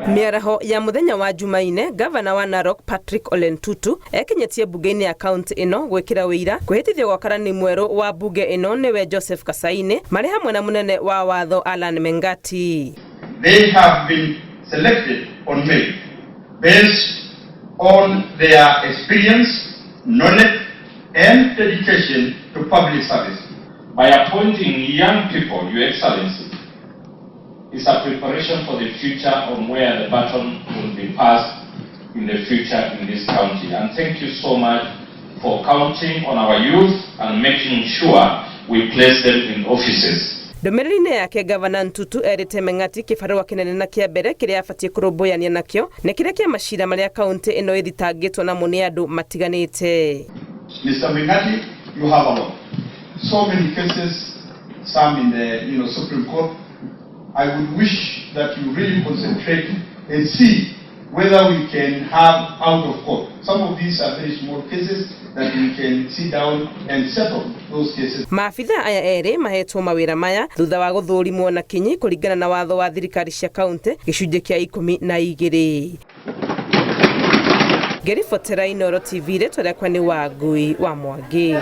Mĩaraho ya mũthenya wa Jumaine, gavana wa Narok Patrick Ole Ntutu ekinyetie mbunge-inĩ ya kaunti ĩno gwĩkĩra ũira kwĩhĩtithio gwa karani mwerũ wa mbunge ĩno nĩwe Joseph Kasaine marĩ hamwe na mũnene wa watho Alan Mengati. They have been selected on merit based on their experience, knowledge, and dedication to public service. By appointing young people, Your Excellency, is a preparation for the future on where the baton will be passed in the future in this county. And thank you so much for counting on our youth and making sure we place them in offices. Ndũmĩrĩri-inĩ yake, gavana Ntutu erĩte Meng'ati kĩbarũa kĩnene na kĩa mbere kĩrĩa abatiĩ kũrũmbũyania nakĩo nĩ kĩrĩa kĩa macira marĩa kaunti ĩno ĩthitangĩtwo namo nĩ andũ matiganĩte. Mr. Mengati, you have a lot. So many cases, some in the Supreme Court. I would wish that you really concentrate and see whether we can have out of court. Some of these are very small cases that we can sit down and settle those cases. Maabitha aya erĩ mahetwo mawĩra maya thutha wa gũthũrimwo na kinyi kũringana na watho wa thirikari cia kaunti gĩcunjĩ kĩa 12. Ngĩribotera Inooro TV, rĩtwa rĩakwa nĩ Wangui wa Mwangi.